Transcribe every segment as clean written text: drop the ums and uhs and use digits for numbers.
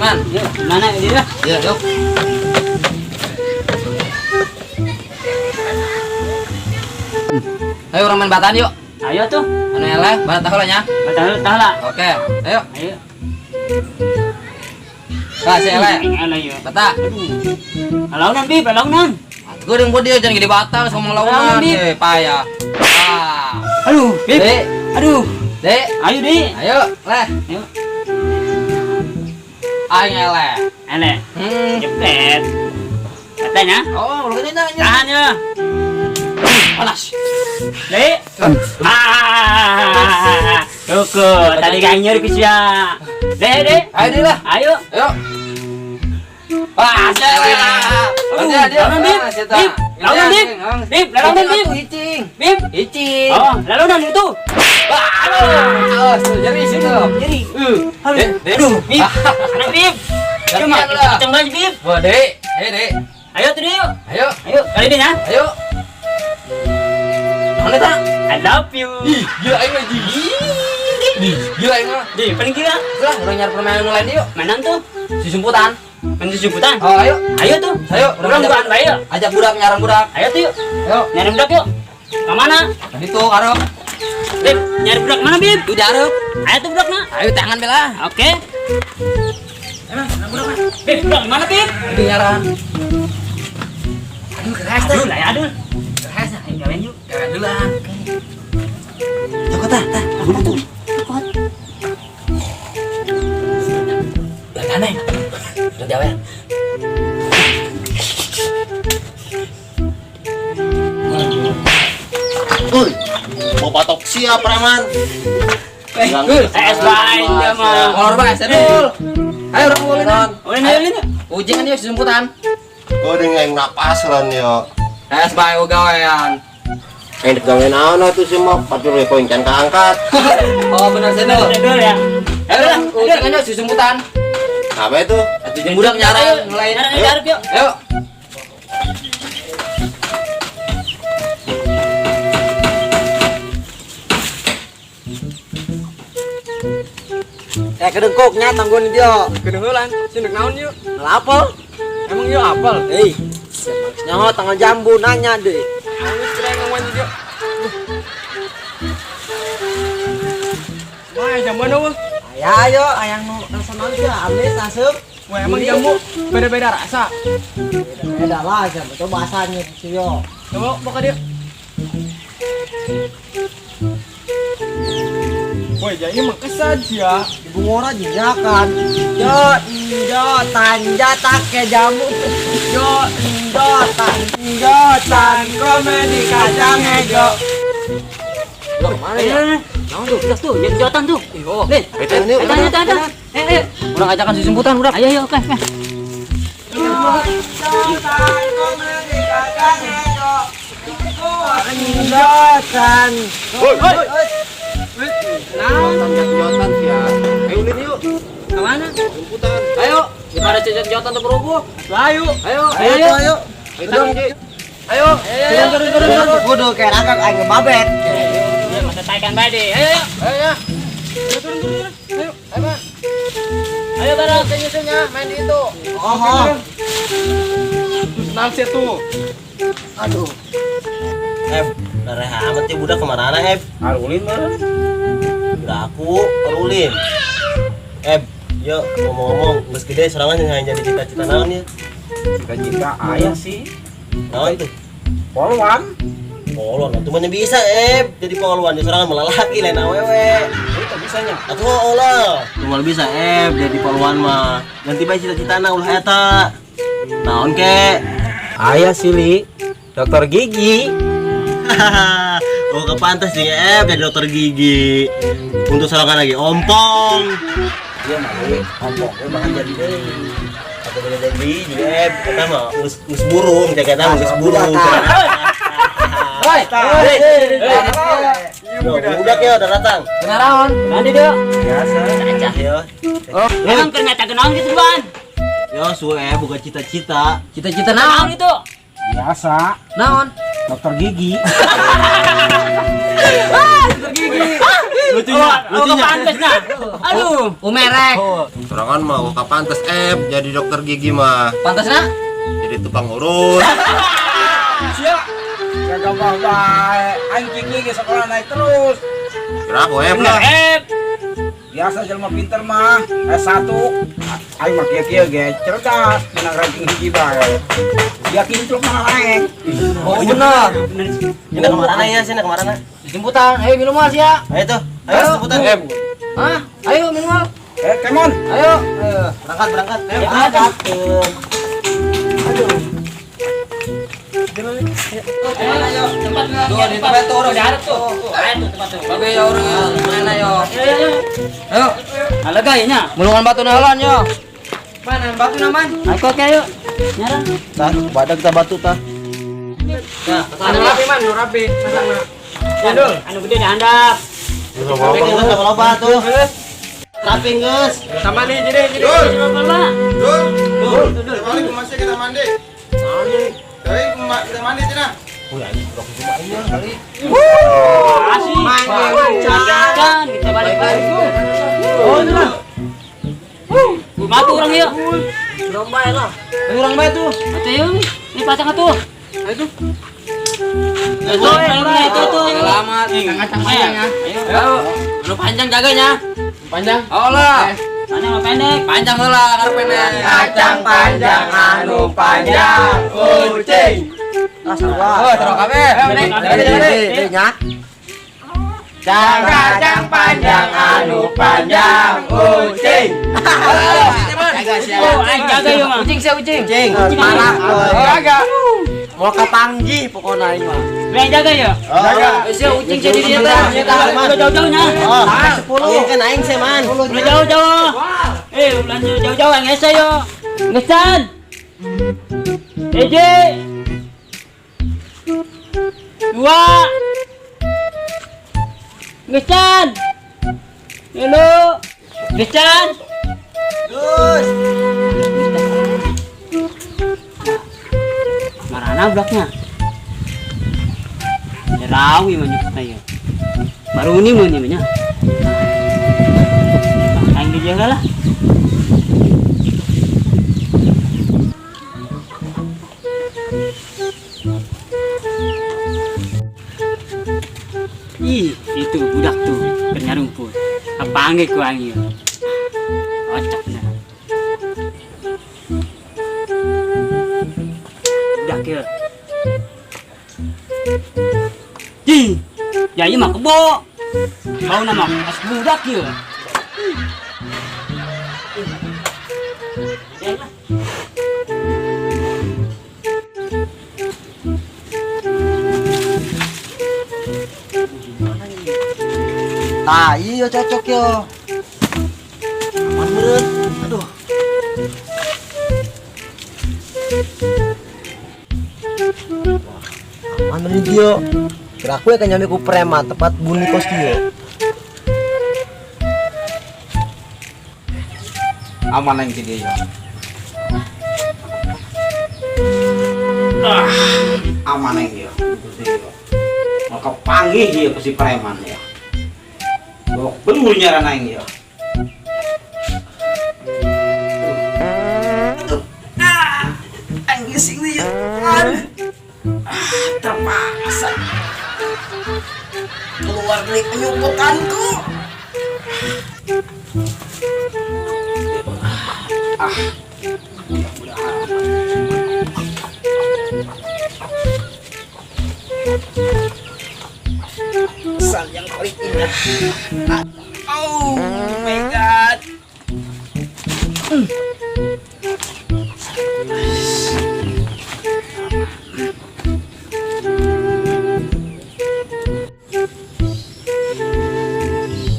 Man. Yuk, mana ini lah? Ya, yuk. Ayo orang main batan yuk. Ayo tuh. Anu eleh, bata heula nya. Tahu tahu lah. Oke, ayo. Ayo. Lah si eleh. Eleh yuk. Bata. Launan Bib, launan. Geudeung bodi jangan gede bata geus ngomong launan. Launan, Bib. Eh, payah. Ah. Aduh, Bib. Dek. Aduh. Dek. Ayo, Dek. Ayo, leh. Ayo. Aing eleh. Eleh. Jepret. Katanya. Oh, lu kena nanya. Tahan ya. Panas. Dek. Ah. Cukup. Tadi kan nyeri kusia. Dek, Dek. Ayo deh lah. Ayo. Ayo. Wah, eleh. Aduh, launan, Bib. Bib, launan, Bib. Bib, launan, Bib. Icing. Bib. Icing. Oh, launan itu. Wah, aduh, nyeri situ. Nyeri. Aduh, Aduh, Bib. Anak Bib. Cuma Gantian lah. kenceng banget, Bib. Wah, Dek. Ayo, Dek. Ayo tuh, Dek, yuk. Ayo. Ayo, kali ini ya. Ayo. Mana tak? I love you. Ih, gila aing mah, Ji. Ih, gila aing mah. Di, paling gila. Lah, urang nyari permainan lain yuk. Mainan tuh. Si sumputan. Main jemputan. Oh, ayo. Ayo tuh. Ayo, Urang ajak bukan bae yuk. Ajak budak nyaran budak. Ayo tuh yuk. Ayo. Nyari budak yuk. Ke mana? Tadi tuh arep. Bib, nyari budak mana, Bib? Tuh di arep. Ayo tuh budak nak. Ayo tangan bela. Oke. Emang, budak mana? Bib, budak mana, Bib? Itu nyaran. Aduh, keras Aduh, lah ya, aduh. Keras. Ayo gawean yuk. Gawean duluan. Cokot tah, tah. Aku tuh. Cokot. Lah aneh. Udah gawean. Uy, mau patok siap preman. Es bae dia mah. Kolor bae, sedul. Ayo urang ulin. Ulin, ayo ulin. Ujing kan yuk jemputan. Gua udah nggak napas ran yo. Es bae gawean. Yang digawe naon atuh sih mah patur we poin can kaangkat. Oh, bener sedul. Sedul ya. Ayo lah, ujing kan yuk jemputan. Apa itu? Atuh jeung budak nyaran ngelain. Nyari nyari yuk. Ayo. Kedengkoknya tangguan dia. Kedengeulan, sindek naon yuk? Apel? Emang yuk apel? Eh, nyaho tanggal jambu nanya deh. Anggus kira ngomong dia. Wah, jambu mana wah? Ayo, ayo, ayang nu rasa naon sih, amis asup. Wah, emang jambu beda-beda rasa. Beda lah, siapa coba rasanya sih yo. Coba buka dia. Wah, jadi mah kesad ya. Ibu ngora jijakan. Yo, yo, tanja take jamu. Yo, yo, tan, yo, tan, komedi kacang hejo. Loh, mana ya? Naon tuh, budak tuh, jotan tuh. Oh, Nih, Ayo, yuk. tahan, tahan, tahan. Eh, eh. Urang ajakan si jemputan budak. Ayo, ayo, oke, oke. Yo, tan, komedi kacang hejo. Yo, tan. Woi, Naon? jotan sih ya. Ayo ulin yuk. Kemana? Jemputan. Ayo, daripada jejot-jotan tuh berubuh. Ayo. Ayo, Ayo, ayo. Ayo, Ji. Ayo. Ayo, turun, turun, turun. Kudu kayak rangkak aing ngebabet. Ya, masa taikan bae deh. Ayo, ayo. Ayo ya. Turun, turun, turun. Ayo. Ayo, Pak. Ayo bareng. Nyusunnya main di itu. Oh, oh. Terus naon sih tuh? Aduh. Darah amat ya budak kemana Eb? Arulin mah. Udah aku arulin. Eb, yuk ngomong-ngomong, geus gede sorangan yang jadi cita-cita naon ya? Cita-cita ayah sih. Naon tuh? Polwan. Polwan, atuh mah bisa Eb, jadi polwan di sorangan melalaki lain awewe. Itu bisanya. Atuh oh lah. Moal bisa Eb jadi polwan mah. Ganti bae cita-citana ulah eta. Naon ke? Ayah sih, Li. Dokter gigi. Oh kepantas nih Eb jadi dokter gigi. Untuk sorangan lagi ompong. Iya mah ompong we bakal jadi deui. Atau beda jadi juga Eb, eta mah geus burung, jaga eta mah geus burung. Hoi. Yo, budak ya udah datang. Kenaraon? Mandi deh. Biasa. Cacah yo. Emang ternyata kenaon gitu, Ban? Yo suwe buka cita-cita. Cita-cita Naon naon? itu? Biasa. Naon? Dokter gigi. Dokter gigi. Lucunya, Oh, lucunya. pantes nah. Aduh. Umerek. Sorangan mah gua pantes jadi dokter gigi mah. Pantes nah? Jadi tukang urut. Sia. Kagak bae. Aing gigi sekolah naik terus. Kira aku lah. Biasa jelema pinter mah S1. Aing mah kieu-kieu ge cerdas, menang ranking hiji bae. Dia kinclok mah aing. Oh benar. Ini kemana ya sini kemana? Jemputan. Ayo minum mal sia. Ayo tuh. Ayo sebutan. Hah? Ayo minum mal. Come on. Ayo. Berangkat, berangkat. Ayo. Berangkat. Ayo, tempat tuh, di tempat tuh orang Darat tuh. Ayo tuh tempat tuh. Bagus ya orang mana yo. Ayo, ayo. Ayo, Alaga nya. mulungan batu nalan yo. Mana batu naman? Ayo oke ayo. Nyara. Tah, badag ta batu tah. Nah, anu rapi man, nu rapi. Ya, Dul. Anu gede dihandap. Rapi geus loba tuh. Rapi geus. Sama nih, jadi jadi. Bapak. Dul. Dul. Balik ke masih kita mandi. Dari kita mandi cina. Asik. Kan kita balik balik. Oh, itulah. Matu orang yuk. Urang bae lah. Urang bae tuh. Atau yuk, ini pasang atuh. Ayo tuh. Itu, itu tuh. Selamat. Kacang panjang ya. Ayo. Anu panjang jaganya. Panjang. Oh lah. Panjang apa pendek? Panjang heula karep pendek. Kacang panjang anu panjang kucing. Oh, terus kabeh. Jadi nya. Kacang panjang anu panjang kucing. Oh, aing jaga yuk mah. Kucing sia kucing. Kucing. Parah. Jaga. Mau kapanggih pokoknya ini mah. Aing jaga ya. Jaga. Sia kucing jadi dia teh. Udah jauh-jauhnya. Oh, 10. Kan aing sih man. Udah jauh-jauh. Udah jauh-jauh aing hese yo. Ngesan. Eje. 2. Ngesan. Halo. Ngesan. Terus. Marana bloknya. Rawi manyuk tayo. Baru ni mun nya. Aing dijaga lah. Ih, itu budak tuh kena rumput. Apange ku aing ieu. Kocak bener. Budak ieu. Ih, ya ieu mah kebo. Bau nama as budak ieu. Tah, iya cocok yo. Aman meureun. Aduh. Wah, aman meureun dia. Kira aku ya nyampe ku preman tepat buni kos dia. Aman aing ti dia. Aman aing dia. Mau kepanggih dia ku si preman ya. Bok belur nyaran aing dia. Aing ngising dia. Terpaksa keluar dari penyumputanku. Pesan yang paling indah. Oh my god.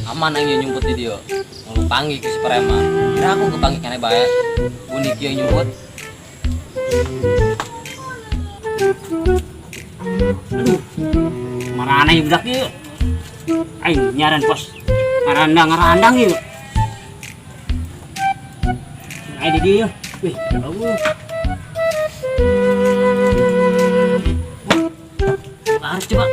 Aman aing nyumput di dia. Mau panggil ke si preman. Kira aku kepanggil kene bae. Buni kieu nyumput. Aduh. Marana ieu budak ieu. Aing nyaran pos. Ngarandang-ngarandang ieu. Aing di dieu. Wih, jauh. Harus coba.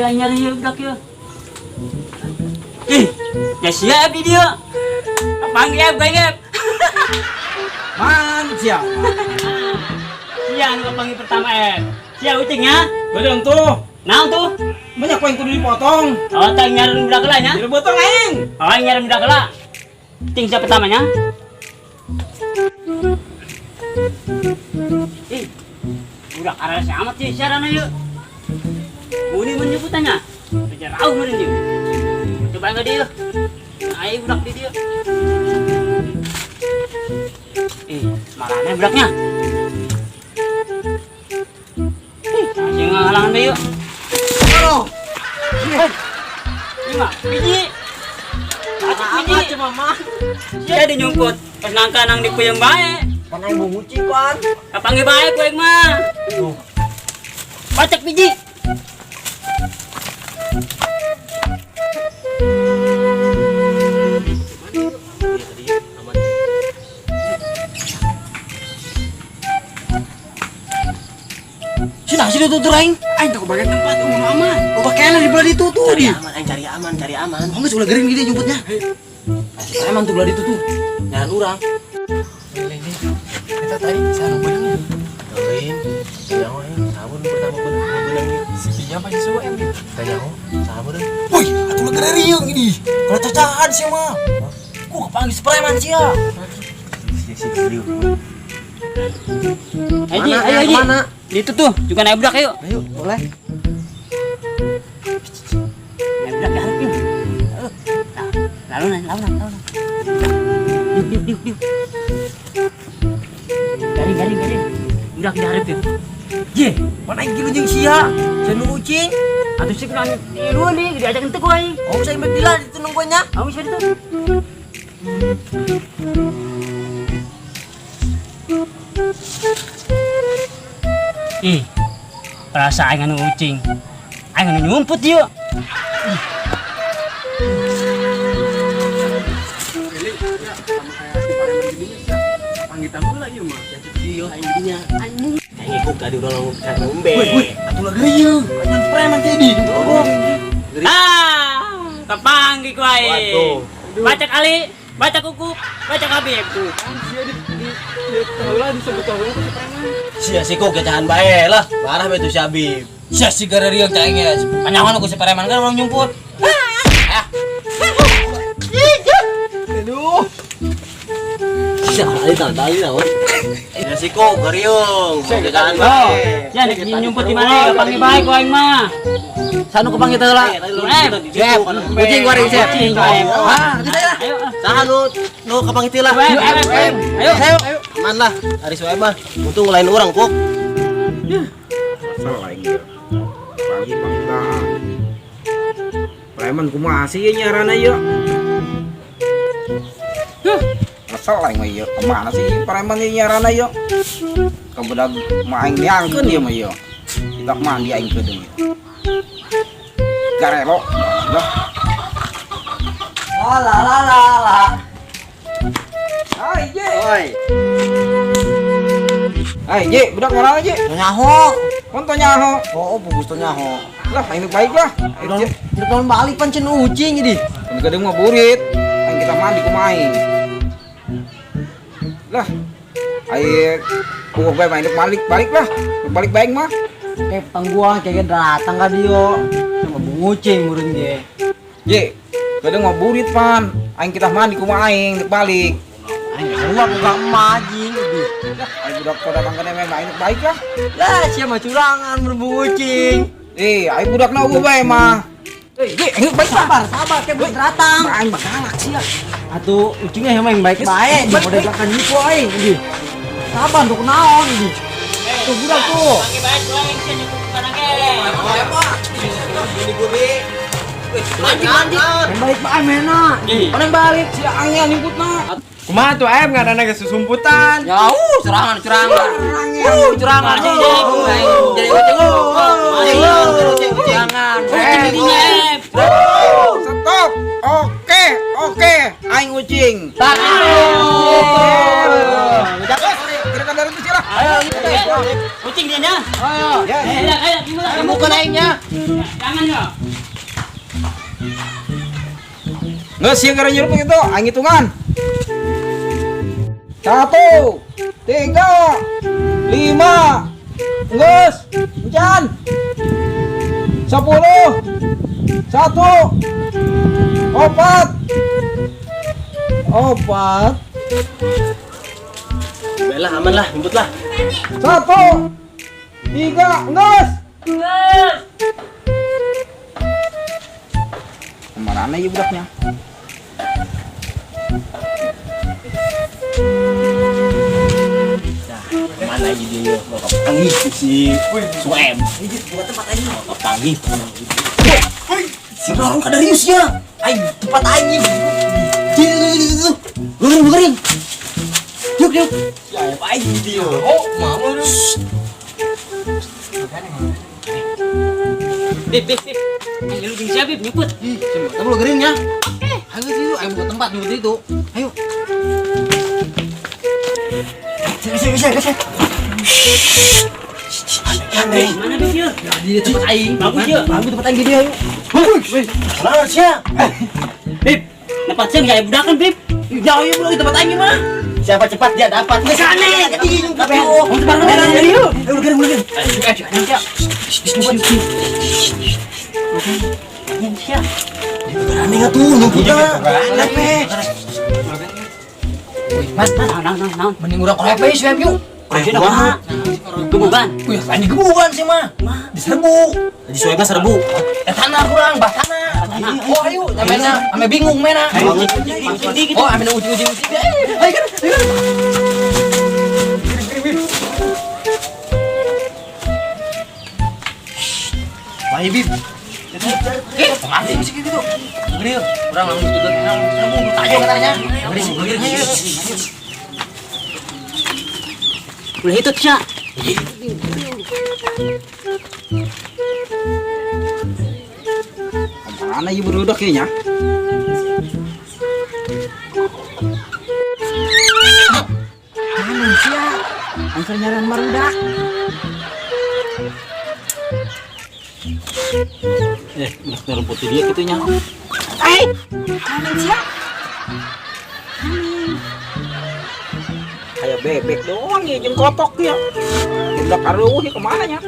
Iya nyari ieu budak ieu. Ih, ya siap di dia. Panggil gue ingat. Man siapa? Sia nu panggil pertama eh. Sia ucingnya. Bedeng tuh. Naon tuh? Banyak poin kudu dipotong. Oh, tang nyari budak lah nya. Jadi potong aing. Oh, nyari budak lah. Cing siapa pertamanya? Ih, budak arah amat sih siaran yuk. Buni menyebutannya. Kejar rauh meureun ieu. Coba enggak dia. Ai budak di dia. Ih, marahnya budaknya. Ih, masih ngalangan deh yuk. Aduh. Lima, biji. Acik biji. Amat mama. Sia dinyumput. Pas nangka nang dipuyeng bae. Pan aing bungucing pan. Kapanggih bae ku aing mah. Pacek biji. Iya tadi aman. Sini sini tutur aing. Aing tak bagian tempat umum aman. Loba kena di belah itu tuh Cari di. aman, aing cari aman, cari aman. Oh geus ulah gering di dia nyumputnya. Si preman tuh belah itu tuh. Nyaran urang. Kita tadi saya benangnya. Teuing, nyaho aing, sabun pertama beunang ieu. Iya pasti suka em gitu. Teu nyaho, sabun euy. Woi, atuh ulah gering ini. Kalau cacahan sih mah. Ku kepanggil si preman sia. Si si liu. Ayo, Ji, ayo, Ji. Di itu tuh, juga naik budak ayo. Ayo, boleh. Naik budak diharap yuk. Nah, lalu nah, lalu nah, lalu nah. Diuk, diuk, diuk, diuk. Garing, garing, garing. Budak diharap yuk. Ji, Pan aing kilu jeung sia. Sia nu ucing. atuh sih kurang tilu nih, diajak ente ku aing. Oh, saya mek dila itu nungguannya. Kamu bisa itu. Ih, perasaan aing anu ucing. Aing anu nyumput yuk. Panggil tamu lah iya mah. Iya, aing dinya. Aing ngikuk tadi udah ngomong ngombe. Woi, atuh ulah gering. Kanyan preman teh di. Ah, kepanggil ku aing. Waduh. Baca kali, baca kuku, baca kabib. Sia di tahu lah disebut tahu lah si preman. Sia si kok gacahan bae lah. Marah bae tuh si Habib. Sia si gara riang cah aing ya. Panyangan aku si preman kan orang nyumput. Aduh. Sia tali tali naon. Ya si kok gariung, gacahan bae. Ya, nek nyumput di mana? Kepanggil bae ku aing mah. Sanu kepanggil teh lah. Eh, Ucing gua sep. Ucing ku aing. Ah, kita lah. Ayo, ah. Saha nu nu kapanggil teh lah. Ayo, ayo, ayo. Ayo. Aman lah, hari suwe mah. Untung lain urang kok. Asal aing ieu. Pagi pangta. Preman kumaha sih ieu nyarana ieu? Asal aing mah ieu. Kemana sih preman ieu nyarana ieu? Kebedag mah aing diangkeun ieu mah ieu. Kita mandi aing kedeung ieu. Garelo. Lah. La la la la la. Hai, Je. Oi. Hai, Je, budak ngaran Je. Nyaho. Kon to nyaho. Oh, pugus to nyaho. Lah, aing baik lah. Udah udah balik pancen ucing jadi. Kan kedeung mah burit. Aing kita mandi kumaha aing. Lah. Aing kuku bae main balik balik lah. Balik baik mah. Kayak petang gua kayak datang ka dio. Sama bungucing meureun ge. Je, kedeung mah burit pan. Aing kita mandi kumaha aing balik. Aing sarua buka majing di. Lah, aing budak kau datang ke nemeh aing baik lah. Lah sia mah curangan meureun bungucing. Eh, aing budak na eueuh bae mah. Eh, Je, aing baik lah. Sabar, sabar kayak belum datang. Aing mah galak sia. Atuh ucingnya emang yang baik-baik di model belakang nipu aing di. Sabar tuh kunaon di. Tuh budak tuh. Panggil bae ku aing sia nyumput di mana ge. Anjing anjing. Yang balik bae mena. Orang balik Sia angin nyumputna. Kumaha tuh em ngaranna geus susumputan. Ya, serangan, serangan. Curangan. Jadi ucing. Curangan. Ucing di dinya. Stop. Oke, oke. Aing ucing. Tangan. Kira-kira dari itu sih lah. Ayo. Kucing dia nya. Ayo. Ya. Eh, ya, kayak gimana? Kamu kena aingnya. Jangan ya. Geus ieu gara nyurup kitu, aing hitungan. 1, 3, 5. Geus, encan. 10, 1, 4, 4. Baiklah, aman lah, jemput lah. 1, 3, geus. Geus. Kemana ya budaknya? Nah, kemana aja dia? Mau kepanggih si Suem. Ini buat tempat aja. Mau kepanggih. Si Rorong kadariusnya. Aing tempat aing. Itu. Bukarin, bukarin. Yuk, yuk. Ya, apa aing dia? Oh, mau lu. Bib, bib, bib. Ayo lu jeung siapa, Bib? Nyumput. Ih, kamu lu gering ya? Oke. Ayo situ, ayo buka tempat nyumput itu. Ayo. Bisa, bisa, bisa. Aneh. Mana Bib ya? Di tempat aing. Bagus ya. Bagus tempat aing di dia, ayo. Wih, kenapa sih ya? Bib, dapat sih enggak ya budakan, Bib? Jauh ya, di tempat aing mah. Siapa cepat dia dapat. Kesana. Ayo, gering, gering. Ayo, ayo, ayo. Siap. Berani nggak tuh, nyumputnya. Lepe. Wih, Mas, Mas. Naon, naon, naon. Mending urang korepe sih, yuk. Korepe kumaha? Gebugan. Wih, lain digebugan sih mah. Diserbu. Di Suebna serbu. Eh, tanah kurang, bah tanah. Oh, ayo, ame ame bingung mena. Oh, ame ujung-ujung. Ayo kan, ayo kan. Wah, Bib. Eh, pengasih sih gitu. Grill, urang langsung juga serbu tajo katanya. Grill. Ulah hitut sia. Mana ieu budak kayaknya? Manusia, angker nyaran barudak. Eh, udah rumput dia gitu nya. Eh, manusia. Kayak bebek doang ya, jeung kotok ya. Budak aruh ya kemana nya?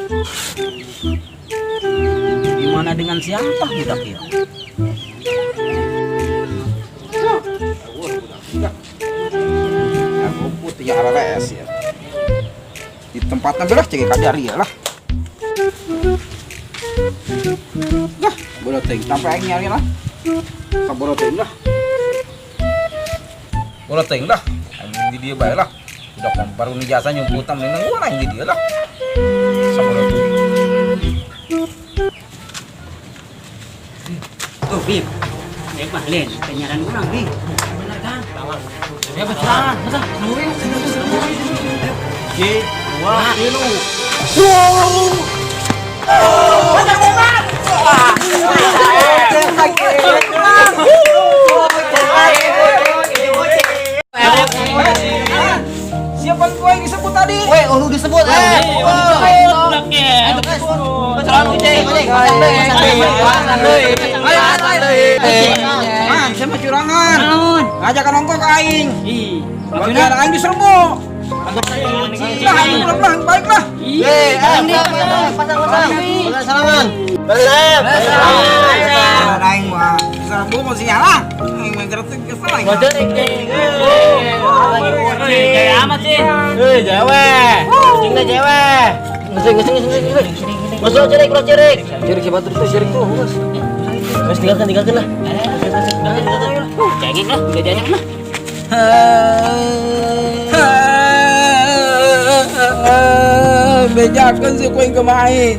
Gimana dengan siapa budak ya? Rumput ya RRS ya. Di tempatnya belah cek kadari ya lah. Dah, bodoh teuing sampai aing nyari lah. Sabodo teuing lah. Bodoh teuing lah. Aing di dia bae lah. Udah baru nih jasa nyumputan mending gua aing di dia lah. Sabodo teuing. Tuh, Bib. Baik mah lain, penyaran urang, Bib. Bener kan? Ya betul. Betul. J, 2, 3. Siapa gua yang disebut tadi? Weh, oh lu disebut. Man, siapa curangan? Ngajakan nongkrong ke aing. Ih, Bagian aing diserbu. Lah, aing pulang-pulang, baiklah. Eh, pasang, pasang. Pasang salaman. Balik. Aing mah diserbu mau sialah. Aing mah ngerti kesel aing. Jaya amat sih. Eh, jawe. Kucingnya jawe. Ngesing, ngesing, ngesing, ngesing. Masuk cerik, keluar cerik. Cerik siapa terus cerik tuh, Bos. Wes tinggalkan, tinggalkan lah. Cengeng lah, udah jangan lah. Bejakeun si kuing kemain.